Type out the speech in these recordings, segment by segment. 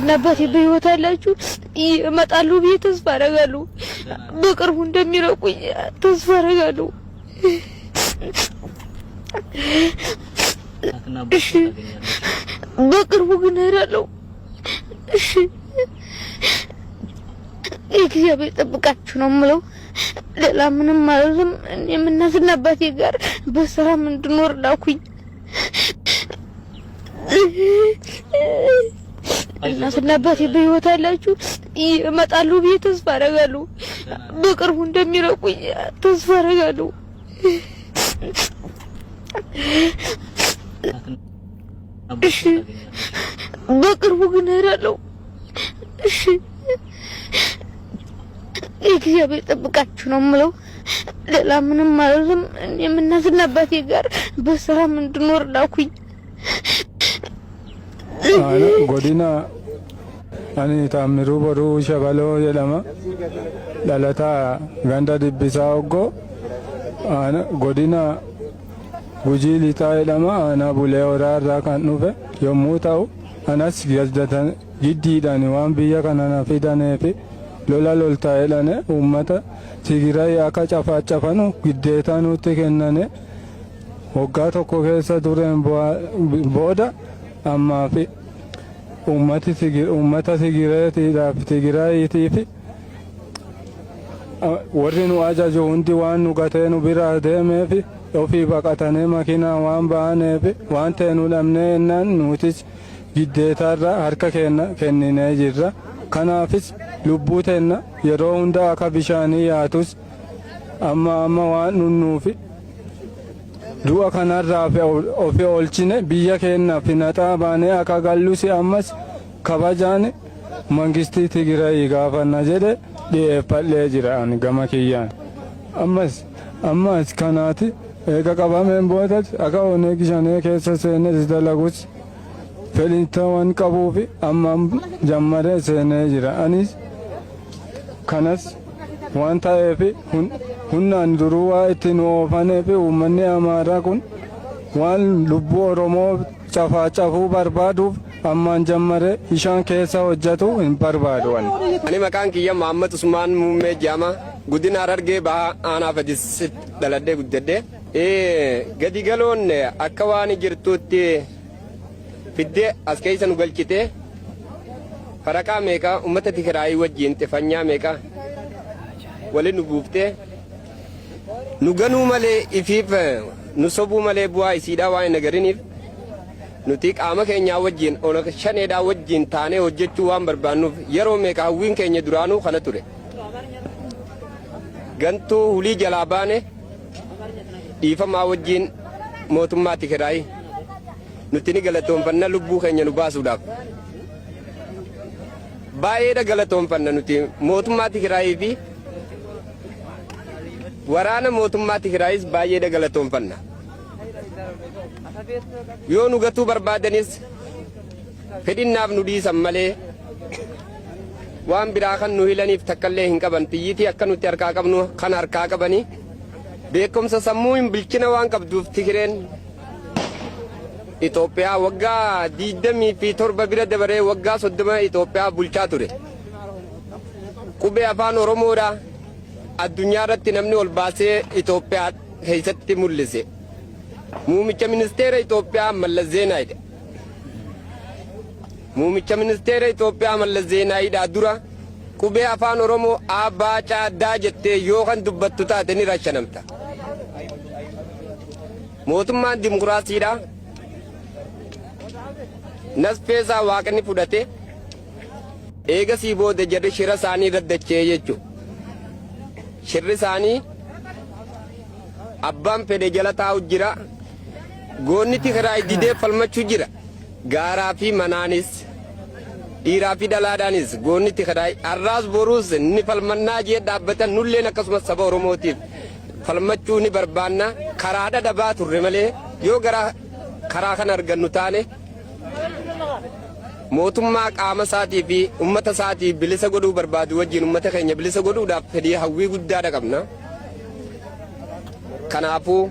እናትና አባቴ በሕይወት አላችሁ ይመጣሉ ብዬ ተስፋ አደርጋለሁ። በቅርቡ እንደሚለቁኝ ተስፋ አደርጋለሁ። እሺ፣ በቅርቡ ግን እሄዳለሁ። እሺ፣ እግዚአብሔር ይጠብቃችሁ ነው የምለው። ሌላ ምንም አልልም። እኔም እናትና አባቴ ጋር በሰላም እንድኖር ላኩኝ። እናትና አባቴ በሕይወት አላችሁ ይመጣሉ ብዬ ተስፋ አደርጋለሁ። በቅርቡ እንደሚለቁኝ ተስፋ አደርጋለሁ። እሺ፣ በቅርቡ ግን እሄዳለሁ። እሺ፣ እግዚአብሔር ይጠብቃችሁ ነው የምለው። ሌላ ምንም አልልም። እኔም እናትና አባቴ ጋር በሰላም እንድኖር ላኩኝ። Godina ani Taammiruu Boruu Shabaloo jedhama. Dhalataa ganda Dibbisaa Oggoo godina Gujii Lixaa jedhama. Aanaa Bulee Horaa irraa kan dhufe yommuu ta'u anas giddiidhaan waan biyya kana na fidaneef lola loltaa jedhane uummata Tigiray akka cafaacafanu giddeetaa nutti kennane waggaa tokko keessa tureen booda ammaa fi uummata Tigireetiidhaaf Tigiraayiitiif warri nu ajaju hundi waan nu gatee nu biraa deemeef ofii baqatanii makiinaa waan ba'aneef waan ta'e nu dhabnee jennaan nutis giddeetaarra harka kenna kenninee jirra. Kanaafis lubbuu teenna yeroo hunda akka bishaanii yaatus amma amma waan dhunnuufi du'a kanarraa ofi oolchine biyya keenyaaf naxaa baanee akka gallus ammas kabajaan mangistii Tigraay gaafanna jedhe dhiyeeffadhee jira ani gama kiyyaan. Ammas ammas kanaati eega qabameen boodas akka Oneeg Shanee keessa seenes dalagus fedhinta waan qabuufi amma jammaree seenee jira. Anis kanas waan ta'eef humnaan duruu waa itti nu oofaneef uummanni Amaaraa kun waan lubbuu Oromoo cafaacafuu barbaaduuf ammaan jammaree ishaan keessa hojjetu hin barbaadu. Ani maqaan kiyya Muhammad Usmaan Muummee jedhama. Godina Harargee Bahaa Aanaa Fadisitti dhaladhee guddadhe. Gadi galoon akka waan jirtuutti fiddee as keessa nu galchite faraqaa meeqa uummata Tigraayii wajjin xifanyaa meeqa waliin nu buuftee nu ganuu malee ifiif nu sobuu malee bu'aa isiidhaa waan hin agariniif nuti qaama keenyaa wajjin Onag Shaneedhaa wajjin taanee hojjechuu waan barbaannuuf yeroo meeqa hawwiin keenya duraanuu kana ture. Gantuu hulii jalaa baane dhiifamaa wajjin mootummaa Tigraay nuti ni galatoonfanna lubbuu keenya nu baasuudhaaf. Baay'eedha galatoonfanna nuti mootummaa Tigraayii fi waraana mootummaa Tigraayis baay'eedha galatoonfanna. Yoo nu gatuu barbaadanis fedhinnaaf nu dhiisan malee waan biraa kan nu hilaniif takkallee hin qaban. Xiyyiitii akka nuti harkaa qabnu kan harkaa qabanii beekumsa sammuu hin bilchina waan qabduuf Tigireen Itoophiyaa waggaa 27 bira dabaree waggaa 30 Itoophiyaa bulchaa ture. Qubee afaan Oromoodha addunyaa irratti namni ol baasee Itoophiyaa keessatti mul'ise. Muumicha ministeera Itoophiyaa Mallas Zeenaayidha. Muumicha ministeera Itoophiyaa Mallas Zeenaayidhaa dura qubee afaan Oromoo A, B, C, D jettee yoo kan dubbattu taate ni rashanamta. Mootummaan dimokiraasiidha. Nasfeesaa waaqni fudhate eegasii booda jarri shira isaanii irra dachee jechuudha. Shirri isaanii abbaan fedhe jala taa'u jira. Goonni Tigraay didee falmachuu jira. Gaaraa fi manaanis dhiiraa fi dhalaadhaanis goonni Tigraay har'aas boruus ni falmannaa jee dhaabbatan nulleen akkasumas saba Oromootiif falmachuu ni barbaanna. Karaadha dhabaa turre malee yoo gara karaa kana argannu taane mootummaa qaama isaatii fi uummata isaatii bilisa godhuu barbaadu wajjin uummata keenya bilisa godhuudhaaf fedhii hawwii guddaadha qabna. Kanaafuu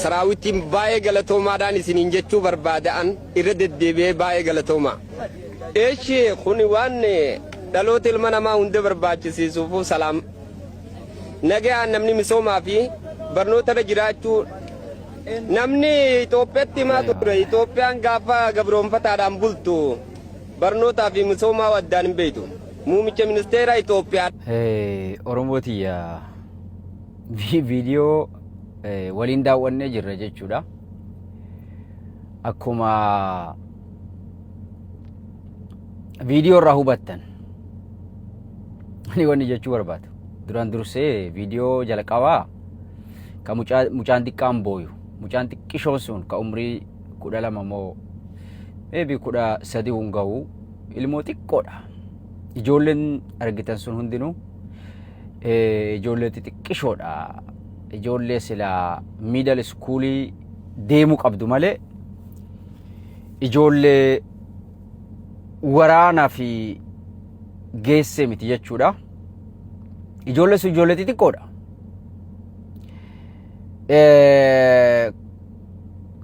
saraawwitiin baay'ee galatoomaadhaan isiniin jechuu barbaada'an irra deddeebi'ee baay'ee galatoomaa. Eeshi kuni waan dhaloota ilma namaa hunda barbaachisiisuufu salaam. Nagaan namni misoomaa fi barnoota irra jiraachuu namni Itoophiyaatti himaa ture. Itoophiyaan gaafa gabroonfataadhaan bultu barnootaa fi misoomaa addaan hin beektu. Muummicha ministeera Itoophiyaa. Oromootiyya, viidiyoo waliin daawwannee jirra jechuudha. Akkuma viidiyoo irraa hubattan, ani wanni jechuu barbaadu, duraan dursee viidiyoo jalqabaa ka mucaan xiqqaan booyu, mucaan xiqqishoon sun ka umrii 12 moo maybe 13 hun ga'u, ilmoo xiqqoodha. Ijoolleen argitan sun hundinuu ijoollee xixiqqishoodha. Ijoollee silaa middle schoolii deemuu qabdu malee ijoollee waraanaa fi geessee miti jechuudha. Ijoollee sun ijoollee xixiqqoodha.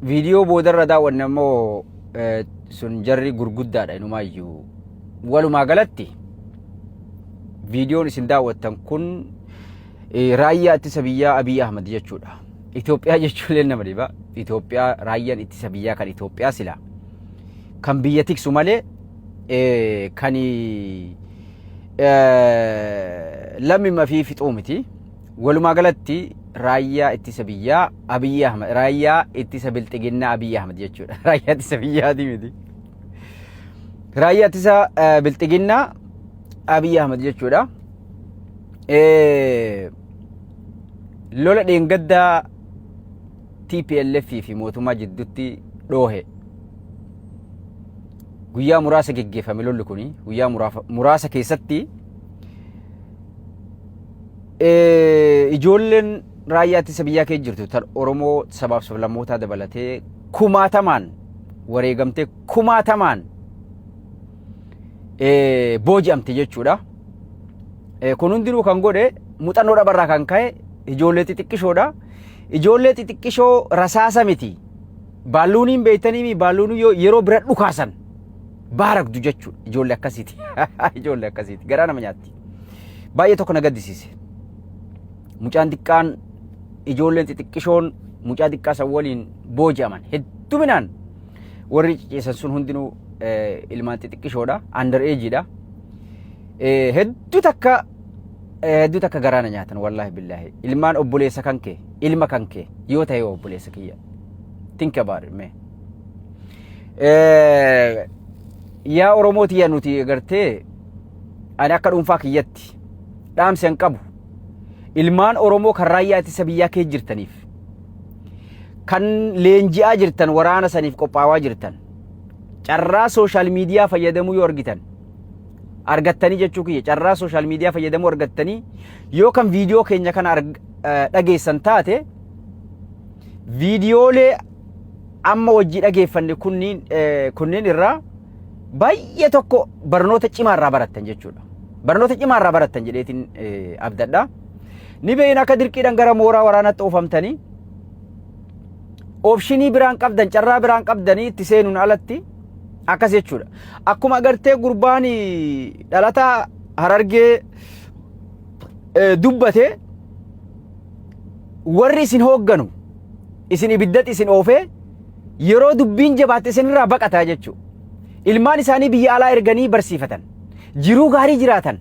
Viidiyoo boodarra daawwanne immoo sun jarri gurguddaadha inumaayyuu. Walumaa galatti viidiyoon isin daawwattan kun raayyaa ittisa biyyaa Abiy Ahmad jechuudha. Itoophiyaa jechuun illee nama dhiba. Itoophiyaa, raayyaan ittisa biyyaa kan Itoophiyaa sila kan biyya tiksu malee kan lammima fi fixuu miti. Walumaa galatti raayyaa ittisa biyyaa Abiy Ahmad, raayyaa ittisa bilxiginnaa Abiy Ahmad jechuudha. Raayyaa ittisa biyyaati miti. Raayyaa ittisa bilxiginnaa Abiy Ahmad jechuudha. Lola dheengaddaa TPLF fi mootummaa jidduutti dhoohe. Guyyaa muraasa geggeeffame lolli kuni, guyyaa muraasa keessatti ijoolleen raayyaa ittisa biyyaa keessa jirtu tan Oromoo sabaaf sablammootaa dabalatee kumaatamaan wareegamtee, kumaatamaan booji'amte jechuudha. Kun hundinuu kan godhe muuxannoo dhabarraa kan ka'e ijoollee xixiqqishoodha. Ijoollee xixiqqishoo rasaasa miti. Baalluuniin beektanii, baalluunii yeroo bira dhukaasan baaragdu jechuudha. Ijoollee akkasiiti. Ijoollee akkasiiti. Garaa nama nyaatti. Baay'ee tokko na gaddisiise. Mucaan xiqqaan, ijoolleen xixiqqishoon mucaa xiqqaa san waliin booji'aman hedduminaan, warri ciciisan sun hundinuu ilmaan xixiqqishoodha. Under ageidha. Hedduu takka garaa na nyaatan, wallaahi billaahi. Ilmaan obboleessa kan kee, ilma kan kee yoo ta'e, obboleessa kiyya. Think about it, man. Yaa Oromoo tiyya, nuti agartee, ani akka dhuunfaa kiyyatti dhaamsi hin qabu. Ilmaan Oromoo kan raayyaa ittisa biyyaa keessa jirtaniif, kan leenji'aa jirtan, waraana saniif qophaawaa jirtan, carraa social media fayyadamuu yoo argitan, argattanii jechuu kiyya, carraa social media fayyadamuu argattanii yoo kan viidiyoo keenya kana dhageessan taate, viidiyoolee amma wajjii dhageeffanne kunneen irraa baay'ee tokko barnoota cimaa irraa barattan jechuudha. Barnoota cimaa irraa barattan jedheetiin abdadha. Ni beeyna, akka dirqiidhaan gara mooraa waraanaatti oofamtanii optionii biraan qabdan, carraa biraan qabdanii itti seenuun alatti akkas jechuudha. Akkuma agartee gurbaan dhalataa Harargee dubbate, warri isin hoogganu isin ibiddatti isin oofee yeroo dubbiin jabaatte isinirraa baqataa jechuudha. Ilmaan isaanii biyya alaa erganii barsiifatan. Jiruu gaarii jiraatan.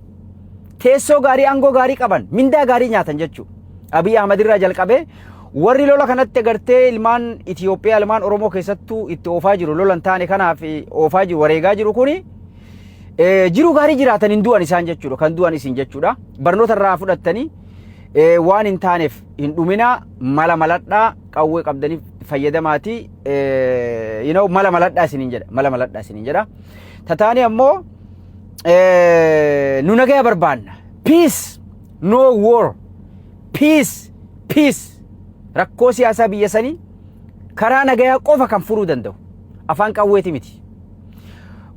Teessoo gaarii, aangoo gaarii qaban, mindaa gaarii nyaatan jechuudha. Abiy Ahmad irraa jalqabee warri lola kanatti agartee ilmaan Itoophiyaa, ilmaan Oromoo keessattuu itti oofaa jiru, lola hin taane kanaaf oofaa jiru, wareegaa jiru kuni jiruu gaarii jiraatan, hin du'an isaan jechuudha. Kan du'an isin jechuudha. Barnoota irraa fudhattanii waan hin taaneef hin dhuminaa, mala maladhaa, qawwee qabdaniif fayyadamaati, mala maladhaa isiniin jedha, mala maladhaa isiniin jedha. Tataanii ammoo nu nagaya barbaanna. Peace, no war. Peace, peace. Rakkoo siyaasaa biyya sanii karaa nagayaa qofa kan furuu danda'u. Afaan qawweeti miti.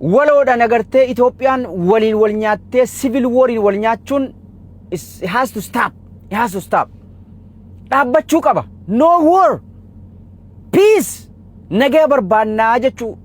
Waloodhaan agartee Itoophiyaan waliin wal nyaattee civil wariin wal nyaachuun it has to stop. It has to stop. Dhaabbachuu qaba. No war. Peace. Nagaya barbaannaa jechuu.